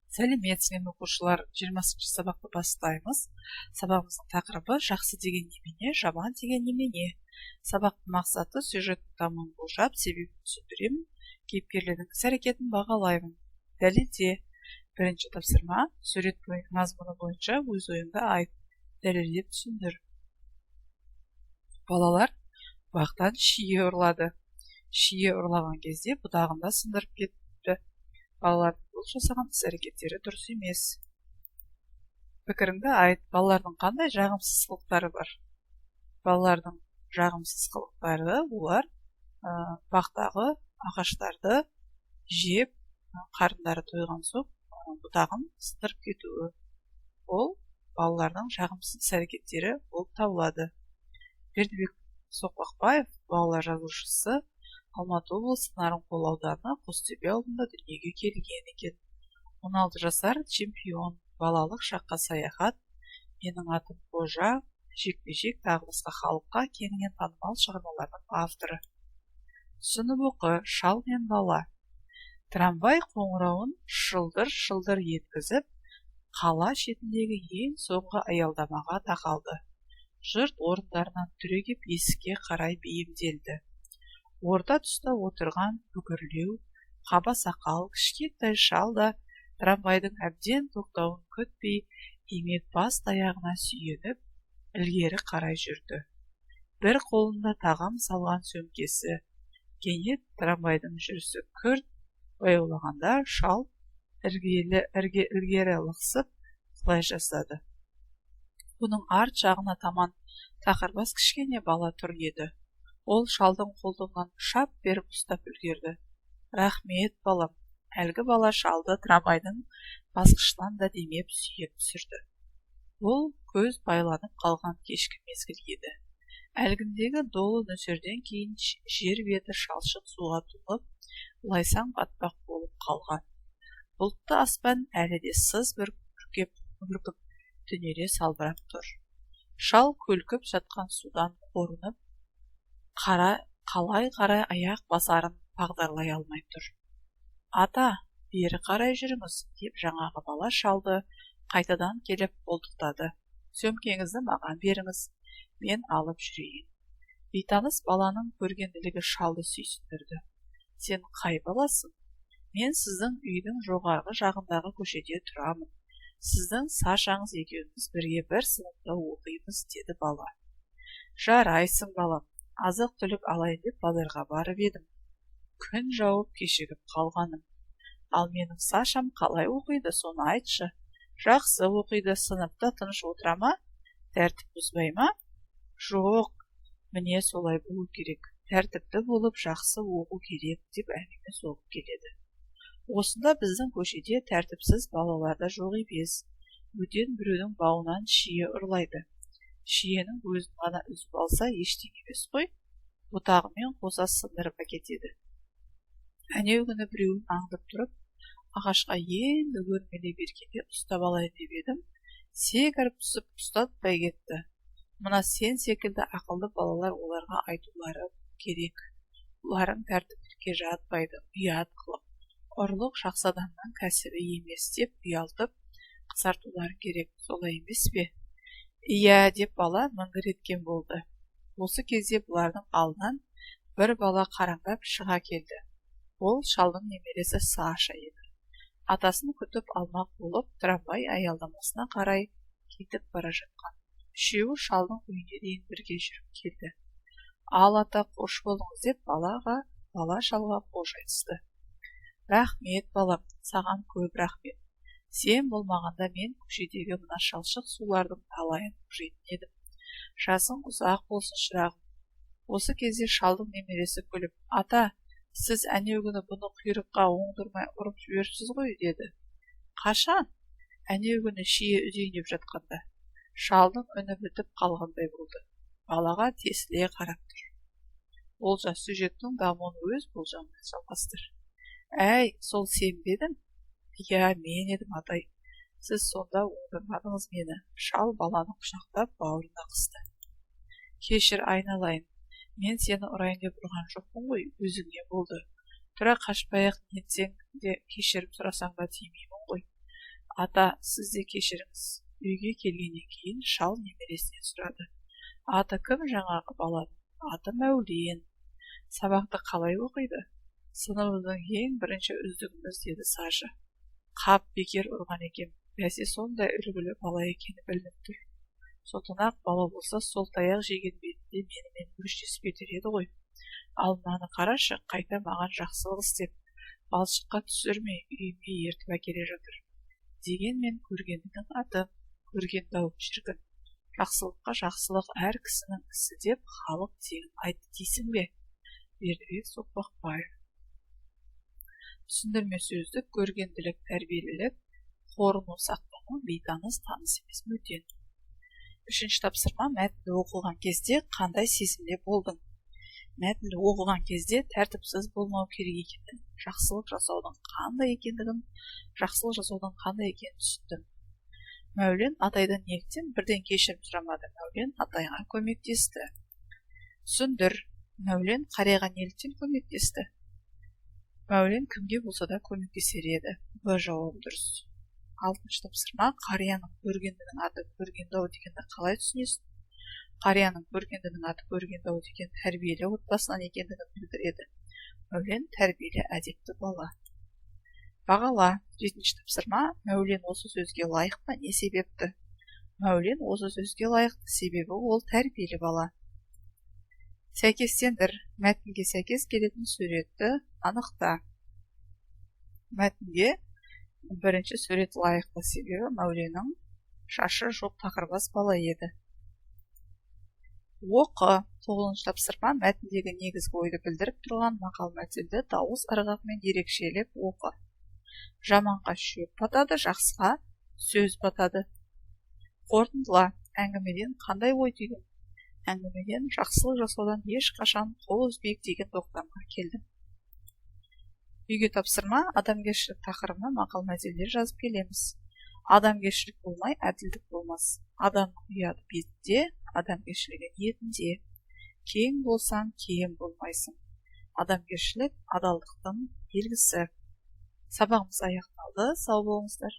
Сәлеметсіздер ме, оқушылар! 20-шы сабақты бастаймыз. Сабағымыздың тақырыбы: «Жақсы деген немене, жаман деген немене?» Сабақтың мақсаты: сюжеттің дамуын болжап, себебін түсіндіремін, кейіпкерлердің іс әрекетін бағалаймын, дәлелде. Бірінші тапсырма: сурет мазмұны бойынша өз ойыңды айт, дәлелдеп түсіндір. Балалар бақтан шие ұрлады. Шие ұрлаған кезде бұтағын да сындырып кетіпті. Балалардың бұл жасаған іс-әрекеттері дұрыс емес. Пікіріңді айт. Балалардың қандай жағымсыз қылықтары бар? Балалардың жағымсыз қылықтары: олар бақтағы ағаштарды жеп, қарындары тойған соң бұтағын сындырып кетуі. Ол балалардың жағымсыз іс-әрекеттері болып табылады. Бердібек Соқпақбаев – балалар жазушысы. Алматы облысы, Нарынқол ауданы, Қостөбе ауылында дүниеге келген екен. 16 жасар чемпион, «Балалық шаққа саяхат», «Менің атым Қожа», «Жекпе-жек» тағы басқа халыққа кеңінен танымал шығармалардың авторы. Түсініп оқы. Шал мен бала. Трамвай қоңырауын шылдыр-шылдыр еткізіп, қала шетіндегі ең соңғы аялдамаға тақалды. Жұрт орындарынан түрегеп, есікке қарай бейімделді. Орта тұста отырған бүкірлеу, қаба сақал, кішкентай шал да трамвайдың әбден тоқтауын күтпей, имек бас таяғына сүйеніп, ілгері қарай жүрді. Бір қолында тағам салған сөмкесі. Кенет трамвайдың жүрісі күрт баяулағанда, шал ілгері лықсып құлай жаздады. Бұның арт жағына таман тақырбас кішкене бала тұр еді. Ол шалдың қолтығынан шап беріп ұстап үлгерді. «Рахмет, балам!» Әлгі бала шалды трамвайдың басқышынан да демеп, сүйеп түсірді. Бұл көз байланып қалған кешкі мезгіл еді. Әлгіндегі долы нөсерден кейін жер беті шалшық суға толып, лайсаң батпақ болып қалған. Бұлтты аспан әлі де сыз бүркіп, түнере салбырап тұр. Шал көлкіп жатқан судан қорынып, қалай қарай аяқ басарын бағдарлай алмай тұр. «Ата, бері қарай жүріңіз», – деп жаңағы бала шалды қайтадан келіп қолтықтады. «Сөмкеңізді маған беріңіз, мен алып жүрейін». Бейтаныс баланың көргенділігі шалды сүйсіндірді. «Сен қай баласың?» «Мен сіздің үйдің жоғарғы жағындағы көшеде тұрамын. Сіздің Сашаңыз екеуміз бірге бір сыныпта оқимыз», – деді бала. «Жарайсың, балам. Азық-түлік алайын деп базарға барып едім. Күн жауып, кешігіп қалғаным. Ал менің Сашам қалай оқиды, соны айтшы?» «Жақсы оқиды». «Сыныпта тыныш отыра ма, тәртіп бұзбай ма?» «Жоқ». «Міне, солай болу керек. Тәртіпті болып, жақсы оқу керек», – деп әңгіме соғып келеді. «Осында біздің көшеде тәртіпсіз балалар да жоқ емес. Бөтен біреудің бауынан шие ұрлайды. Шиенің өзін ғана үзіп алса, ештеңе емес қой, бұтағымен қоса сындырып әкетеді. Әнеугүні біреуін аңдып тұрып, ағашқа енді өрмелей бергенде ұстап алайын деп едім, секіріп түсіп, ұстатпай кетті. Мына сен секілді ақылды балалар оларға айтулары керек: бұларың тәртіптілікке жатпайды, ұят қылық, ұрлық жақсы адамның кәсібі емес деп ұялтып, қызартулары керек. Солай емес пе?» «Иә», – деп бала міңгір еткен болды. Осы кезде бұлардың алдынан бір бала қараңдап шыға келді. Ол шалдың немересі Саша еді. Атасын күтіп алмақ болып, трамвай аялдамасына қарай кетіп бара жатқан. Үшеуі шалдың үйіне дейін бірге жүріп келді. «Ал, ата, қош болыңыз», – деп бала шалға қош айтысты. «Рахмет, балам, саған көп рахмет. Сен болмағанда, мен көшедегі мына шалшық сулардың талайын жейтін едім. Жасың ұзақ болсын, шырағым». Осы кезде шалдың немересі күліп: «Ата, сіз әнеугүні бұны құйрыққа оңдырмай ұрып жіберіпсіз ғой», – деді. «Қашан?» «Әнеугүні шие үзейін деп жатқанда». Шалдың үні бітіп қалғандай болды. Балаға тесіле қарап тұр. Олжас, сюжеттің дамуын өз болжамыңмен жалғастыр. Әй, сол сен бе едің? «Иә, мен едім, атай. Сіз сонда оңдырмадыңыз мені». Шал баланы құшақтап, бауырына қысты. «Кешір, айналайын. Мен сені ұрайын деп ұрған жоқпын ғой. Өзіңе болды. Тұра қашпай-ақ нетсең де, кешірім сұрасаң да тимеймін ғой. Ата, сіз де кешіріңіз. Үйге келгеннен кейін шал немересінен сұрады: Аты кім жаңағы баланың? Аты Мәулен. Сабақты қалай оқиды? Сыныбымыздың ең бірінші үздігіміз, деді Саша. Қап, бекер ұрған екем. Бәсе, сондай үлгілі бала екені білініп тұр. Сотанақ бала болса, сол таяқ жеген бетінде менімен өштесіп кетер еді ғой. Ал мынаны қарашы, қайта маған жақсылық істеп, балшыққа түсірмей, үйіме ертіп әкеле жатыр. Дегенмен көргендінің аты көргенді-ау, шіркін. Жақсылыққа жақсылық әр кісінің ісі деп халық тегін айтты дейсің бе? Бердібек Соқпақбаев. Түсіндірме сөздік: көргенділік, тәрбиелілік, қорыну, сақтану, бейтаныс, таныс емес, бөтен. Үшінші тапсырма: мәтінді оқыған кезде қандай сезімде болдың? Мәтінді оқыған кезде тәртіпсіз болмау керек екенін, жақсылық жасаудың қандай екенін түсіндім. Мәулен атайдан неліктен бірден кешірім сұрамады? Мәулен атайға көмектесті. Түсіндір. Мәулен қарияға неліктен көмектесті? Мәулен кімге болса да көмектесер еді. Б жауабы дұрыс. Алтыншы тапсырма: қарияның көргендінің аты көргенді-ау дегенді қалай түсінесің? Қарияның көргендінің аты көргенді-ау деген тәрбиелі отбасынан екендігін білдіреді. Мәулен тәрбиелі, әдепті бала. Бағала. Жетінші тапсырма: Мәулен осы сөзге лайық па, не себепті? Мәулен осы сөзге лайықты, себебі ол тәрбиелі бала. Сәйкестендір. Мәтінге сәйкес келетін суретті анықта. Мәтінге бірінші сурет лайықты, себебі Мәуленнің шашы жоқ, тақырбас бала еді. Оқы. Тоғызыншы тапсырма: мәтіндегі негізгі ойды білдіріп тұрған мақал мәтелді дауыс ырғағымен ерекшелеп оқы. Жаманға шөп батады, жақсыға сөз батады. Қорытындыла. Әңгімеден қандай ой түйдің? Әңгімеден жақсылық жасаудан ешқашан қол үзбейік деген тоқтамға келдім. Үйге тапсырма: адамгершілік тақырыбына мақал мәтелдер жазып келеміз. Адамгершілік болмай, әділдік болмас. Адамның ұяты бетінде, адамгершілігі ниетінде. Кең болсаң, кем болмайсың. Адамгершілік – адалдықтың белгісі. Сабағымыз аяқталды. Сау болыңыздар.